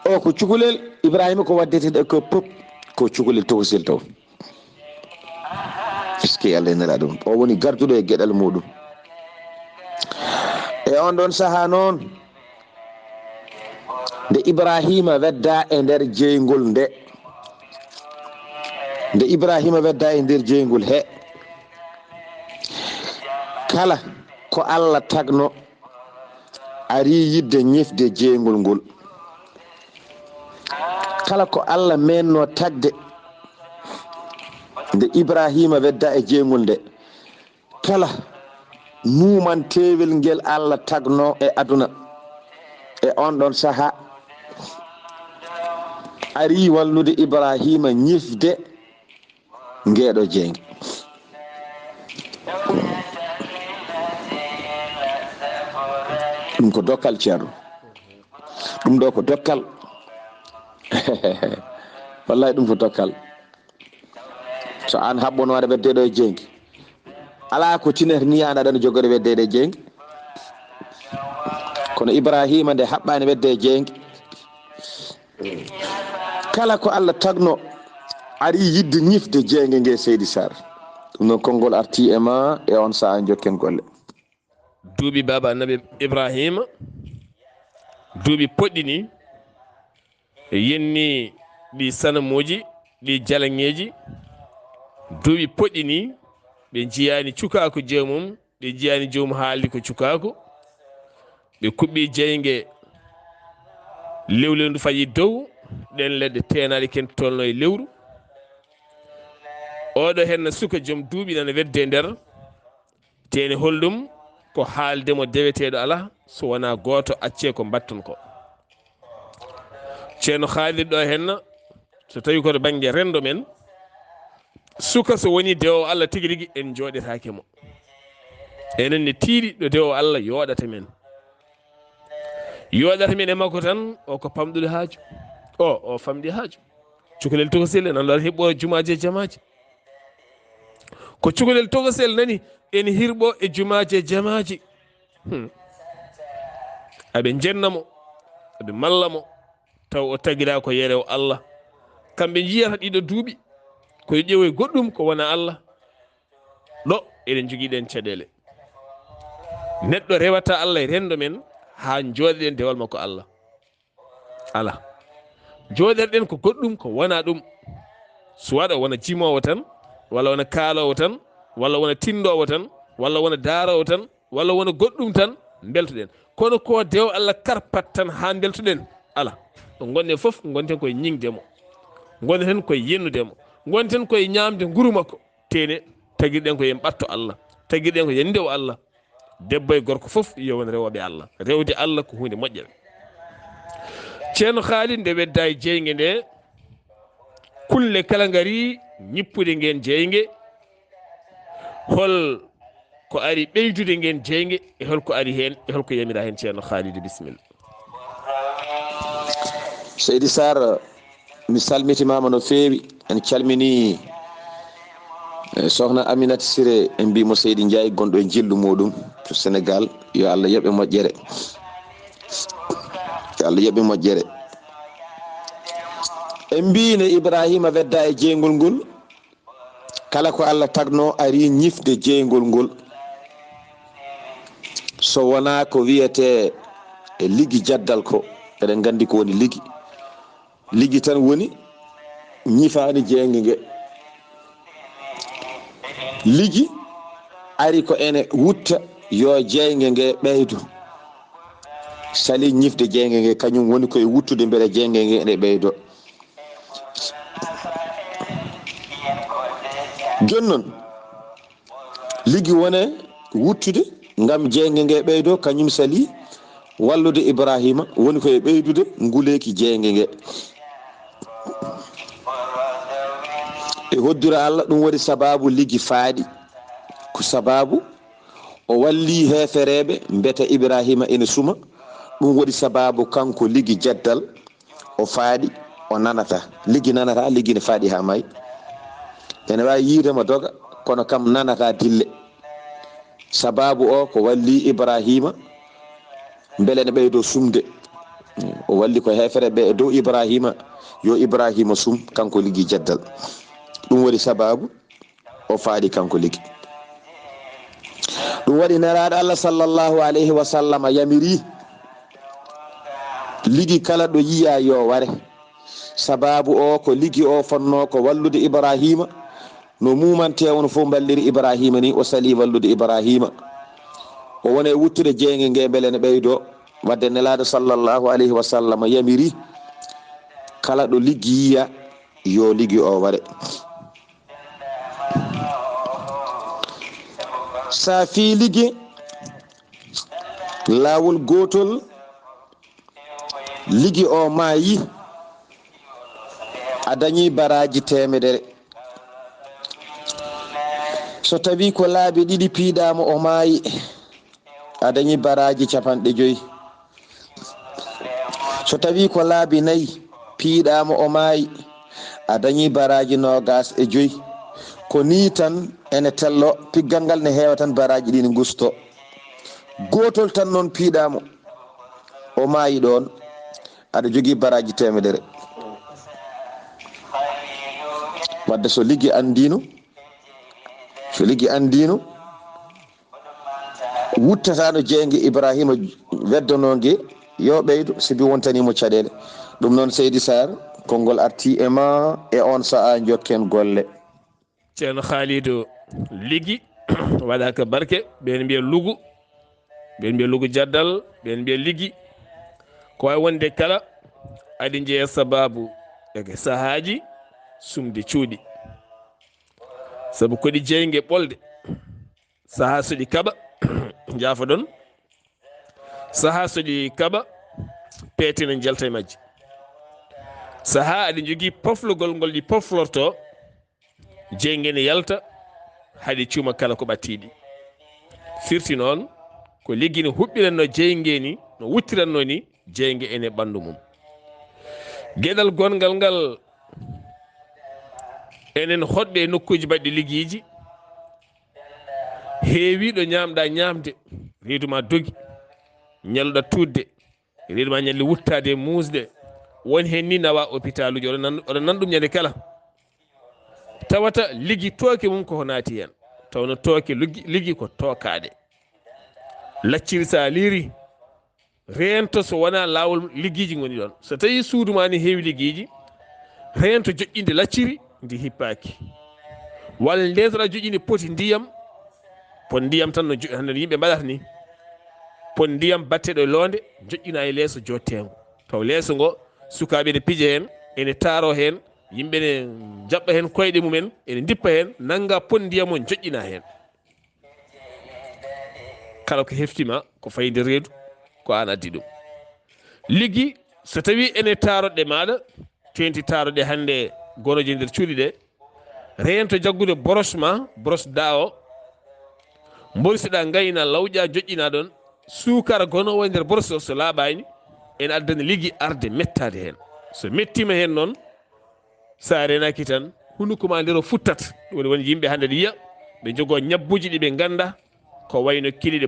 o ko cukalel, Ibrahima ko waddete ɗo ko pop, ko cukalel tokosel taw. Est-ce que Allah e Nelaaɗo mum? O woni garduɗo e geɗal muɗum. E on ɗon sahaa noon, nde Ibrahima wedda e nder jeyngol nde, nde Ibrahima wedda e nder jeyngol he, kala ko Allah tagno ari yidde ñifde jeyngol ngol. Kala ko Allah meenno tagde nde Ibrahima wedda e jeyngol nde, kala nuumanteewel ngel Allah tagno e aduna e on ɗon sahaa, ari wallude Ibrahima ñifde ngeeɗo jeynge. Ɗum ko dokkal, Ceerno. Ɗum ɗo ko dokkal. Wallahi, ɗum ko dokkal. So aan haɓɓono aɗa wedde ɗo e jeynge, Alaa ko tinata niyaano aɗa jogori weddeede e jeynge. Kono Ibraahiima nde haɓɓaani wedde e jeynge. Kala ko Allah tagno ari yiɗde ñifde jeynge nge, Seydi Sarr. Ɗum noon konngol arti e ma e on sahaa, njokken golle. Duuɓi baaba Annabi Ibraahiima, duuɓi poɗɗi nii, yenni ɗi sanamuuji, ɗi jalaŋeeji, duuɓi poɗɗi nii, ɓe njiyaani cukaaku joomum, ɓe njiyaani joomum haaldi ko cukaaku, ɓe kuɓɓi jeynge, lewlendu fayi dow, ɗeen leɗɗe teenaaɗe ken tolno e lewru. Oɗo henna suka joom duuɓi nana wedde e nder, teene holɗum ko haalde mo deweteeɗo alaa, so wonaa gooto, accee ko mbaɗton ko. Ceerno Haalid ɗo henna, so tawi ko to bannge renndo men, suka so woni dewo Allah tigi rigi, en jooɗetaake mo. Enen ne tiiɗi ɗo dewo Allah yooɗata men. Yooɗata men e makko tan, o ko pamɗude haaju. O, o famɗi haaju. Cukalel tokosel en, Allah hiɓɓo jumaaji e jamaaji. Ko cukalel tokosel nani, en hirɓo e jumaaji e jamaaji. Hmm. Aɓe njenna mo, aɓe malla mo, taw o tagiraa ko yerewo Allah. Kamɓe njiyata ɗiɗo duuɓi, ko yo ƴeewoy goɗɗum ko wona Allah. Ɗo eɗen njogii ɗeen caɗeele. Neɗɗo rewata Allah e renndo men haa njooɗeɗen dewal makko Allah. Alaa. Jooɗorɗen ko goɗɗum ko wona ɗum. Suwaɗa wona jimoowo tan, walla wona kaaloowo tan, walla wona tinndoowo tan, walla wona daaroowo tan, walla wona goɗɗum tan, mbeltoɗen. Kono ko dewo Allah karpat tan haa mbeltoɗen? Alaa. Ɗo ngonɗen fof, ngonten koye ñiŋde mo. Ngonten koye yennude mo. Ngonten koye ñaamde nguru makko. Teene, tagirɗen ko yen ɓatto Allah. Tagirɗen ko yen ndew Allah. Debbo e gorko fof yo won rewooɓe Allah. Rewde Allah ko huunde moƴƴere. Ceerno Haalid, nde wedda e jeynge nde, kulle kala ngari ñippude ngeen jeynge, hol ko ari ɓeydude ngeen jeynge, e hol ko ari heen, e hol ko yamira heen, Ceerno Haalid, bisimilla. Seydi Sarr, mi salmitimaama no feewi. En calminii, eh, Sohna Aminata Siré, en mbii mo Seydi Ndiaye, gonɗo e njillu muuɗum to Senegal. Yo Allah yoɓe moƴƴere. Yo Allah yoɓe moƴƴere. En mbii ne Ibraahiima wedda e jeyngol ngol. Kala ko Allah tagno ari ñifde jeyngol ngol. So wonaa ko wiyetee e ligi jaddal ko, eɗen nganndi ko woni ligi. Ligi tan woni ñifaani jeynge nge. Ligi ari ko ene wutta yo jeynge nge ɓeydo. Sali ñifde jeynge nge, kañum woni koye wuttude mbele jeynge nge ene ɓeydo. Jooni noon, ligi wone wuttude ngam jeynge nge ɓeydo, kañum sali wallude Ibraahiima, woni koye ɓeydude nguleeki jeynge nge. E hoddira Allah, ɗum waɗi sabaabu ligi faaɗi. Ko sabaabu o walli heefereeɓe, mbete Ibraahiima ene suma. Ɗum waɗi sabaabu kanko ligi jaddal. O faaɗi, o nanata. Ligi nanata, ligi ne faaɗi haa maayi. Ene waawi yiide mo doga, kono kam nanata dille. Sabaabu o ko walli Ibraahiima, mbele ne ɓeydo sumde. O walli ko heefereeɓe e dow Ibraahiima, yo Ibraahiima sum, kanko ligi jaddal. Ɗum waɗi sabaabu o faaɗi kanko ligi. Ɗum waɗi Nelaaɗo Allah sallallahu alayhi wa sallam yamiri ligi kala ɗo yiya yo ware. Sabaabu o ko ligi o fonnoo ko wallude Ibraahiima. No muumantee on fof mballiri Ibraahiima ni, o sali wallude Ibraahiima. O woni e wuttude jeynge nge mbele ne ɓeydo. Wadde Nelaaɗo sallallahu alayhi wa sallam yamiri kala ɗo ligi yiya yo ligi o ware. Sa fii ligi laawol gootol, ligi o maayi, a dañi baraaji teemedere. So tawi ko laabi ɗiɗi piiɗaama o maayi, a dañi baraaji capanɗe joyi. So tawi ko laabi nayi piiɗaama o maayi, a dañi baraaji noogaas e joyi. Ko nii tan ene tello, piggal ngal ne heewa tan, baraaji ɗi ne ngusto. Gootol tan noon piiɗaamo, o maayi ɗoon, aɗa jogii baraaji teemedere. Wadde so liggi anndiino, so liggi anndiino, wuttataano jeynge Ibrahima weddonoonge, yo ɓeydo, sibi wontaniimo caɗeele. Ɗum noon, Seydi Sarr, konngol artii e ma e oon sahaa, njokken golle. Ceerno Khalidou, liggi waɗaaka barke, ɓeen mbiya lugu, ɓeen mbiya lugu jaddal, ɓeen mbiya liggi. Ko waawi wonde kala, aɗi njeya sabaabu e sahaaji sumde cuuɗi. Sabu ko ɗi jeynge ɓolde. Sahaa so ɗi kaɓa, njaafoɗon. Sahaa so ɗi kaɓa, peete ne njalta e majji. Sahaa aɗi njogii poflogol ngol ɗi poflorto, jeynge ne yalta, haɗi cuuma kala ko ɓattiiɗi. Firti noon, ko liggi no huɓɓiranno jeynge ni, no wuttiranno ni, jeynge ene ɓanndu mum. Geɗal gonngal ngal, enen hoɗɓe e nokkuuji baɗɗi liggiiji, heewi ɗo ñaamɗa ñaamde, reedu ma dogi, ñalluɗa tuutde, reedu ma ñalli wuttaade e muusde. Won heen ni nawa opitaaluuji, oɗon nan, oɗon nan ɗum ñande kala. Tawata liggi tooke mum koko naati heen. Tawno tooke liggi, liggi ko tookaaɗe. Lacciri so a liiri, reento so wonaa laawol liggiiji ngoni ɗoon. So tawii suudu ma ne heewi liggiiji, reento joƴƴinde lacciri ndi hippaaki. Walla ndeentoɗaa joƴƴinde poti ndiyam, poti ndiyam tan no jo-, hannde no yimɓe mbaɗata ni. Poti ndiyam batteɗo e loonde, joƴƴina e leeso jotteengo. Taw leeso ngo, sukaaɓe ene pija heen, ene taaroo heen, yimɓe ene njaɓɓa heen koyɗe mumen, ene ndippa heen, nannga poti ndiyam o joƴƴina heen. Kala ko hefti ma, ko fayi nder reedu, ko aan addi ɗum. Liggi, so tawii ene taaroɗe maaɗa, teenti taaroɗe hannde gonoje nder cuuɗi ɗe, reento jaggude boros ma, boros da o, mborisoɗa ngayna lawƴa joƴƴina ɗon, suukara gonowo e nder boros o so laaɓaani, ene addana liggi arde mettaade heen. So mettiima heen noon, so a reenaaki tan, hunuko ma nder o futtat. Ɗum woni won yimɓe hannde ɗi yiya, ɓe njogoo ñabbuuji ɗi ɓe ngannda, ko wayno kili ɗe,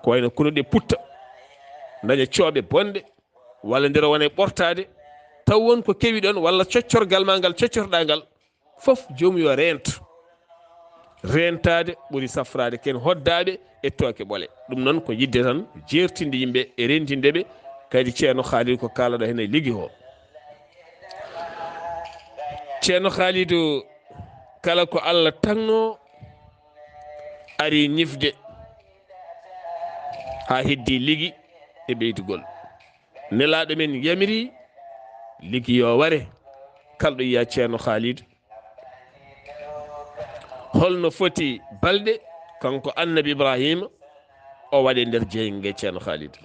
ko wayno kunu ɗe putta, daña cooɓe bonɗe, walla nder o wona e ɓortaade, taw won ko kewi ɗon, walla coccorgal ma ngal coccorɗa ngal, fof joomum yo reento. Reentaade ɓuri safraade, ken hoddaaɓe e tooke ɓole. Ɗum noon ko yidde tan jeertinde yimɓe e rentinde ɓe, kadi Ceerno Khalidou ko kaalaɗo heen e liggi o. Ceerno Khalidou, kala ko Allah tagno ari ñifde haa heddi liggi e ɓeydugol. Nelaaɗo men yamiri liggi yo ware, kalɗo yiya Ceerno Khalidou. Holno foti balɗe kanko Annabi Ibrahima o waɗe nder jeynge Ceerno Khalidou?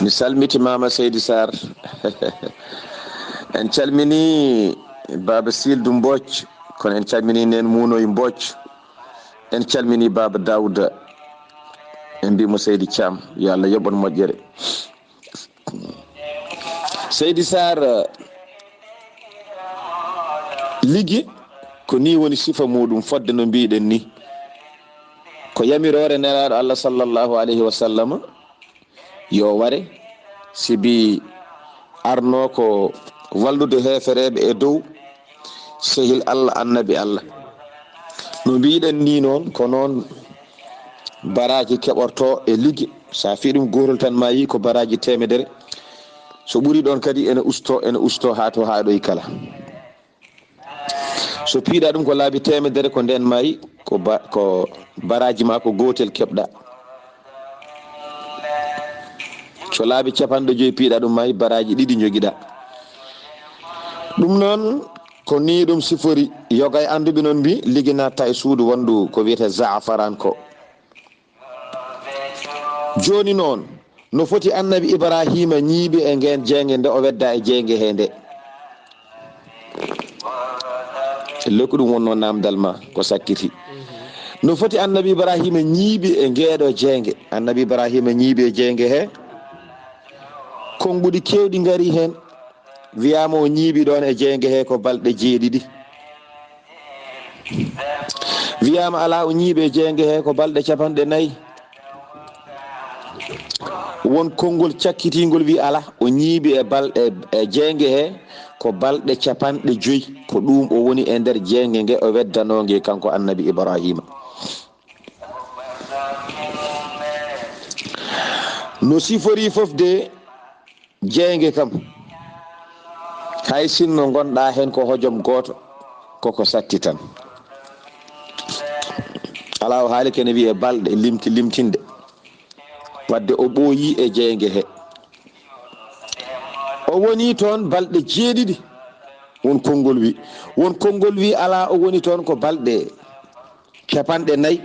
Mi salmiti Mama Seydi Sarr. En calmini Baba Sildu Mbooc, kono en calmini nen Muunoy Mbooc. En calmini Baba Daouda. En mbimo Seydi Thiam, yo Allah yoɓon moƴƴere. Seydi Sarr, liggi ko ni woni sifa muɗum, fodde no mbiɗen ni. Ko yamiroore Nelaaɗo Allah sallallahu alayhi wa sallam, yo ware, sibi arno ko wallude heefereɓe e dow sehil Allah, annabi Allah. No mbiɗen ni noon, ko noon baraaji keɓorto e liggi. So a fii ɗum gootol tan, ma yi ko baraaji teemedere. So ɓuri ɗoon kadi, ene usto, ene usto haa to haaɗoy kala. So piiɗa ɗum ko laabi teemedere, ko ndeen maayi, ko ba-, ko baraaji ma ko gootel keɓɗa. So laabi capanɗe joyi piiɗa ɗum maayi, baraaji ɗiɗi njogiɗa. Ɗum noon, ko nii ɗum sifori. Yoga e annduɓe noon mbi, liggi natta e suudu wonndu ko wiyetee zaafaran ko. Jooni noon, no foti Annabi Ibraahiima ñiiɓi e ngeen jeynge nde o wedda e jeynge hee nde? Lekku ɗum wonnoo naamndal ma ko sakkiti. No foti Annabi Ibraahiima ñiiɓi e ngeeɗo jeynge? Annabi Ibraahiima ñiiɓi e jeynge hee, konnguɗi keewɗi ngari heen. Wiyaama o ñiiɓi ɗoon e jeynge hee ko balɗe jeeɗiɗi. Wiyaama alaa, o ñiiɓi e jeynge he ko balɗe capanɗe nayi. Won konngol cakkitiingol wi alaa, o ñiiɓi e balɗe, e jeynge he ko balɗe capanɗe joyi. Ko ɗum o woni e nder jeynge nge o weddanoo nge kanko Annabi Ibraahiima. No sifori fof de, jeynge kam, hay sinno ngonɗaa heen ko hojom gooto, koko satti tan. Alaa, o haali kene wiyee balɗe limti-, limtinde. Wadde o ɓooyi e jeynge he. O woni toon balɗe jeeɗiɗi. Won konngol wi, won konngol wi alaa, o woni toon ko balɗe capanɗe nayi.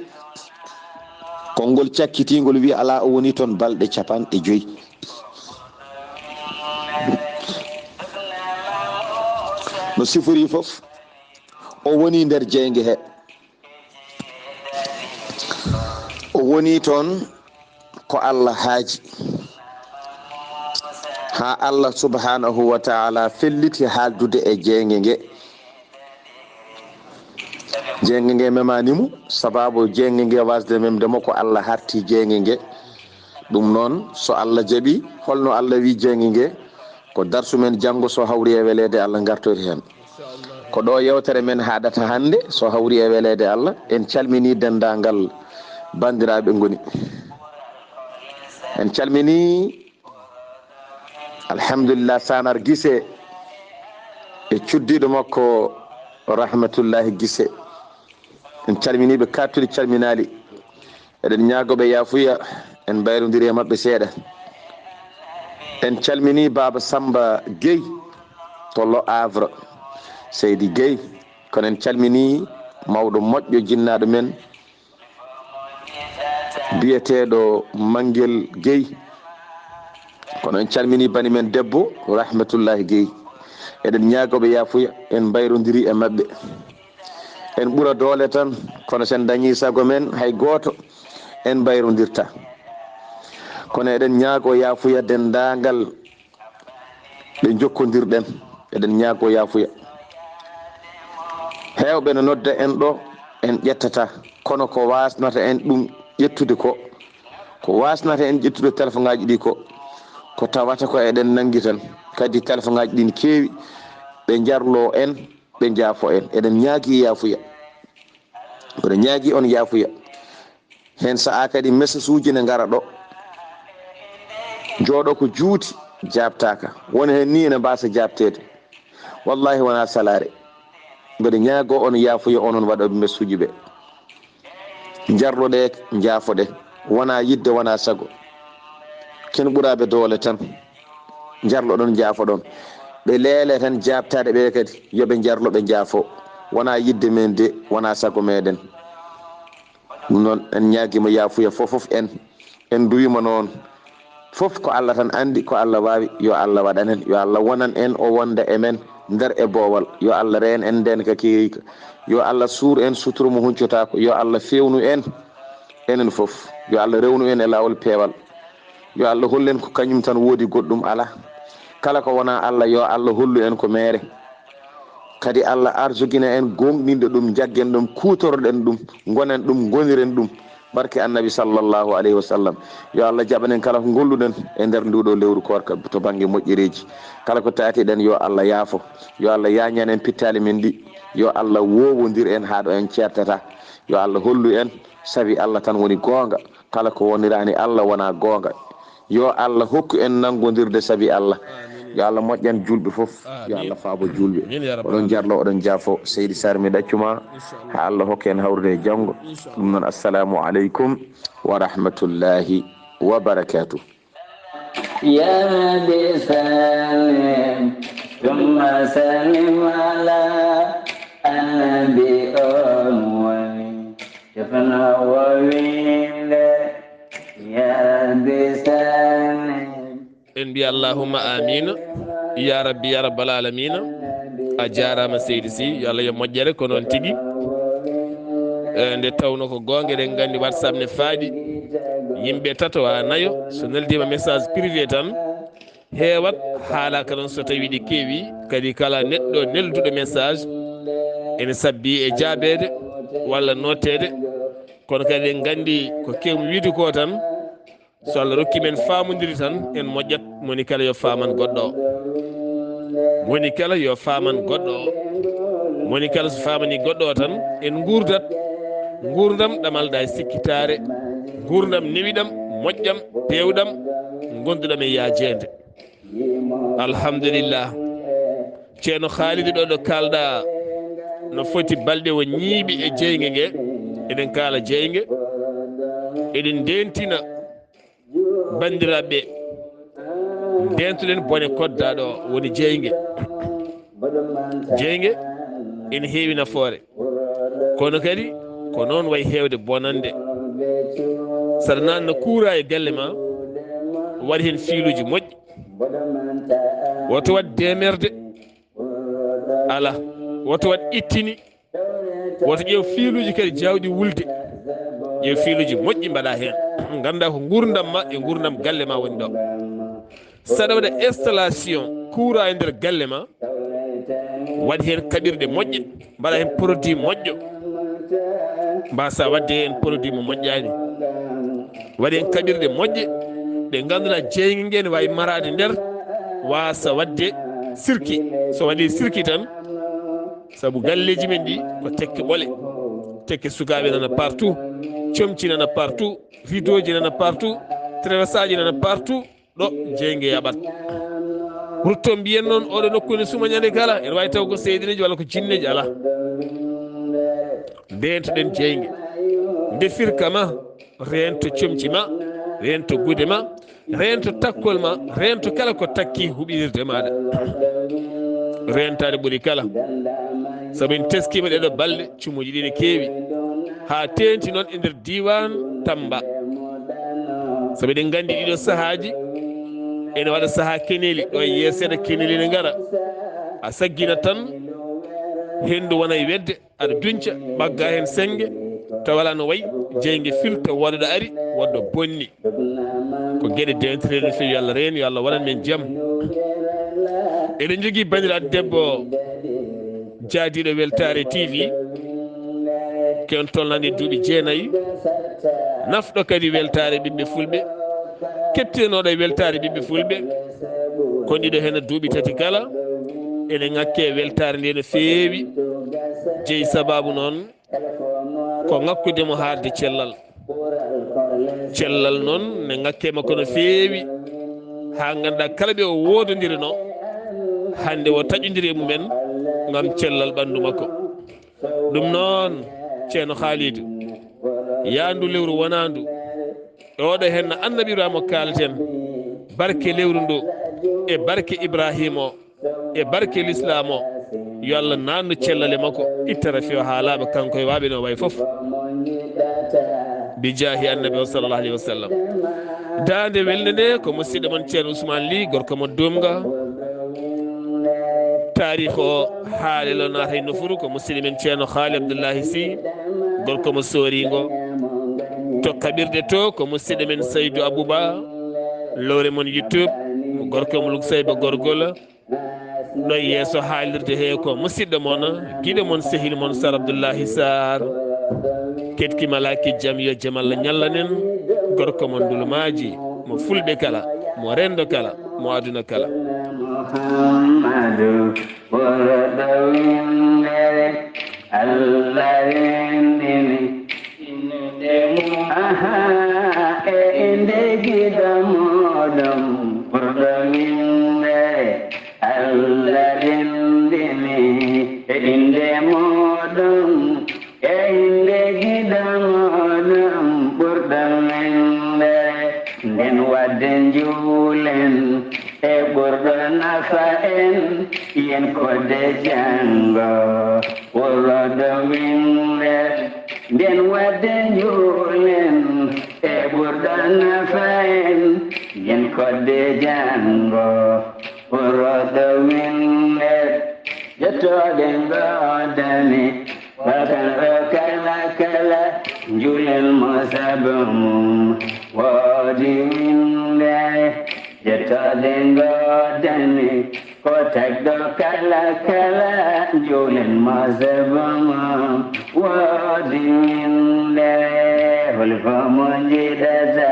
Konngol cakkitiingol wi alaa, o woni toon balɗe capanɗe joyi. No sifori fof, o woni nder jeynge he. O woni toon ko Allah haaji. Haa Allah subhanahu wa ta'ala felliti haaldude e jeynge nge. Jeynge nge memaani mo, sababu jeynge nge wasde memde mo ko Allah harti jeynge nge. Ɗum noon, so Allah jaɓi, holno Allah wi jeynge nge? Ko darsu men janngo, so hawri e weleede Allah, ngartori heen. Ko ɗo yewtere men haɗata hannde, so hawri e weleede Allah. En calmini denndaangal banndiraaɓe ngoni. En calmini, alhamdulillah, Sanar Gise e cuddiiɗo makko Rahmatullahi Gise. En calmini ɓe, kattudi calminaali. Eɗen ñaago ɓe yaafuya, en mbayrondiri e maɓɓe seeɗa. En calmini Baaba Samba Gueye to Le Havre, Seydi Gueye. Kono en calmini mawɗo moƴƴo, jinnaaɗo men, biyeteeɗo Manguel Gueye. Kono en calmini bani men debbo, Rahmatullahi Gueye. Eɗen ñaago ɓe yaafuya, en mbayrondiri e maɓɓe. En ɓura doole tan, kono sen dañi sago men, hay gooto en mbayrondirta. Kono eɗen ñaago yaafuya denndaangal ɓe jokkondirɗen, eɗen ñaago yaafuya. Heewɓe no nodda en ɗo, en ƴettata, kono ko wasnata en ɗum ƴettude ko, ko wasnata en ƴettude telefoŋaaji ɗi ko, ko tawata ko eɗen nanngi tan. Kadi telefoŋaaji ɗin keewi, ɓe njarlo en, ɓe njaafo en. Eɗen ñaagi yaafuya. Mboɗo ñaagi on yaafuya. Heen sa'a kadi message uji ne ngara ɗo. Jooɗo ko juuti, jaabtaaka. Won heen ni ene mbaasa jaabteede. Wallahi wonaa salaare. Mboɗo ñaago on yaafuya, onon waɗooɓe message uji ɓe. Njarloɗe, njaafoɗe. Wonaa yidde, wonaa sago. Ken ɓuraaɓe doole tan. Njarloɗon, njaafoɗon. Ɓe leele tan jaabtaade ɓe kadi, yo ɓe njarlo, ɓe njaafo. Wonaa yidde men de, wonaa sago meɗen. Ɗum noon, en ñaagiima yaafuya fof, fof en. En nduwiima noon. Fof ko Allah tan anndi, ko Allah waawi, yo Allah waɗan en, yo Allah wonan en, o wonda e men nder e boowal. Yo Allah reen en ndeen ka keerika. Yo Allah suur en sutura mo huncotaako. Yo Allah feewnu en, enen fof. Yo Allah rewnu en e laawol peewal. Yo Allah hollu en ko kañum tan woodi, goɗɗum alaa. Kala ko wonaa Allah, yo Allah hollu en ko meere. Kadi Allah arsukina en gooŋɗinde ɗum, njaggen ɗum, kuutoroɗen ɗum, ngonen ɗum, ngoniren ɗum. Barke Annabi sallallahu alayhi wa sallam. Yo Allah jaɓan en kala ko ngolluɗen e nder nduɗo lewru koorka to bannge moƴƴereeji. Kala ko taatiɗen, yo Allah yaafo. Yo Allah yaañan en pittaali men ɗi. Yo Allah woowondir en haa ɗo en ceertata. Yo Allah hollu en, sabi Allah tan woni goonga. Kala ko woniraani Allah wonaa goonga. Yo Allah hokku en nanngondirde sabi Allah. Yo Allah moƴƴan juulɓe fof. Yo Allah faabo juulɓe. Oɗon jarlo, oɗon jaafo. Seydi Sarr, mi ɗaccuma. Haa Allah hokka en hawrude e janngo. Ɗum noon, assalamu aleykum wa rahmatullahi wa barakatuh. يا رب سلم ثم سلم على النبي أموي. Jofanaa wowinde, yaa Rabbi sallim. En mbiya allahumma amina, ya rabbi, ya rabbal alamina. A jaaraama seydi Sy, yo Allah yo moƴƴere ko noon tigi. Eh, nde tawno ko goonga, eɗen nganndi WhatsApp ne faaɗi yimɓe tato haa nayo, so neldiima message privé tan heewat, haalaaka noon so tawii ɗi keewi. Kadi kala neɗɗo nelduɗo message ene sabbi e jaabeede. walla notteede. Kono kadi en nganndi ko kewmi wiide ko tan, so Allah rokki men faamondiri tan, en moƴƴat, moni kala yo faaman goɗɗo o. Moni kala yo faaman goɗɗo o. Moni kala so faamani goɗɗo o tan, en nguurdat nguurndam ɗam aldaa e sikkitaare, nguurndam newiɗam, moƴƴam, peewɗam, ngonduɗam e yaajeende. Alhamdulillah. Ceerno Khalid, ɗo ɗo kaalɗa, no foti balɗe o ñiiɓi e jeynge nge. Eɗen kaala jeynge, eɗen ndentina banndiraaɓe, ndentoɗen bone koddaɗo o, woni jeynge. Jeynge ene heewi nafoore, kono kadi ko noon wayi heewde bonande. Saɗa naatna kuura e galle ma, waɗ heen fiiluuji moƴƴi. Woto waɗ deemerde, ala. Woto waɗ ittini. Woto ƴeew fiiluuji kadi jaawɗi wulde. Ƴeew fiiluuji moƴƴi mbaɗa heen. Ngannda ko nguurndam ma e nguurndam galle ma woni ɗo. Saɗa waɗa installation kuura e nder galle ma, waɗ heen kaɓirɗe moƴƴe, mbaɗa heen produit moƴƴo, mbasa waɗde heen produit mo moƴƴaani. Waɗ heen kaɓirɗe moƴƴe ɗe ngannduɗaa jeynge nge ne waawi maraade nder, wasa waɗde sirki. So waɗi sirki tan, sabu galleeji men ɗi ko tekke ɓole, tekke sukaaɓe nana partout, comci nana partout, rideauji nana partout, traversaaji nana partout, ɗo jeynge yaɓat. Rutto mbiyen noon oɗo nokku ne suma ñande kala, ene waawi taw ko seydineeji walla ko jinneeji, alaa. Ndeentoɗen jeynge. Ndefirka ma, reento comci ma, reento gude ma, reento takkol ma, reento kala ko takki huɓinirde maaɗa. Reentaade ɓuri kala. Sabu en teskiima ɗeɗo balɗe, cumuuji ɗi ne keewi. Haa teenti noon e nder diiwaan Tamba. Sabu eɗen nganndi ɗiɗo sahaaji, ene waɗa sahaa keneeli, ɗo e yeeso seeɗa keneeli ne ngara. A saggina tan, henndu wona e wedde, aɗa dunca, ɓagga heen sennge, tawa alaa no wayi, jeynge firta, woɗɗo ari, woɗɗo bonni. Ko geɗe deentereeɗe no feewi, yo Allah reen, yo Allah waɗan men jam. Eɗen njogii banndiraaɗo debbo jaadiiɗo Weltaare T V, ko on tolnani duuɓi jeenayi, nafɗo kadi weltaare ɓiɓɓe fulɓe, keptinooɗo e weltaare ɓiɓɓe fulɓe, kon ɗiɗo heen duuɓi tati kala, ene ŋakke weltaare nde no feewi, jeyi sabaabu noon, ko ŋakkude mo haalde cellal. Cellal noon ne ŋakke makko no feewi, haa ngannduɗaa kala ɓe o woodondirnoo, hannde o taƴondiri e mumen ngam cellal ɓanndu makko. Ɗum noon, Ceerno Khalidou, yaandu lewru wonaandu, e oɗo heen Annabi Ibrahima kaaleten, barke lewru ndu, e barke Ibrahima o, e barke lislaam o, yo Allah naatnu cellal e makko, itta rafi o haa laaɓa, kanko e waaɓe no wayi fof. Bi jaahi Annabi o, sallallahu alayhi wa sallam. Daande welnde nde ko musidɗo mon Ceerno Ousmane Ly, gorko mo Dumga. Taarikh o, haale lo naata e nofuru, ko musidɗo men Ceerno Khaali Abdullahi Sy, gorko mo Sooringo. To kaɓirɗe to, ko musidɗo men Saydou Abouba, lowre mon YouTube, gorko mo Luksayba Gorgol. Ɗo e yeeso haalirde he ko musidɗo mon, giɗo mon, sehil mon, Sar Abdullahi Sarr. Keɗki malaaki jam, yo jam Allah ñallanen. Gorko mon Ndulmaaji, mo fulɓe kala, mo renndo kala, mo aduna kala. Muhammadu, ɓurɗo winndere, Allah renndini. Aha, e innde giɗo muɗum, ɓurɗo winndere, Allah renndini. E innde muɗum, e innde giɗo muɗum, ɓurɗo winndere. Nden waɗde njuulen e ɓurɗo nafa en, yen kodde janngo, ɓurɗo winndere. Nden waɗde njuulen e ɓurɗo nafa en, yen kodde janngo, ɓurɗo winndere. Jottooɗe ngoodani, wakan o kala kala, njuulen mo sabu mum woodi winndere. Jottooɗe ngoodani, Ko tagɗo kala kala, njuulen mo sebo mo. Woodi min nde, holko mo njiɗata?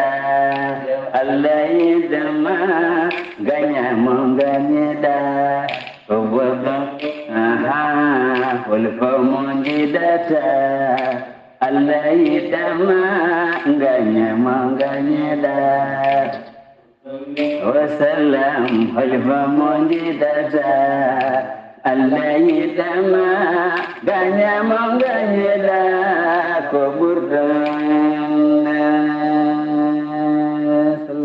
Allah yiɗama, gaña mo gañeɗa. Ko woɗɗo, aha, holko mo njiɗata? Allah yiɗama, gaña mo gañeɗa. Wasalam, holko mo njiɗata? Allah yiɗama, gaña mo gañeɗa.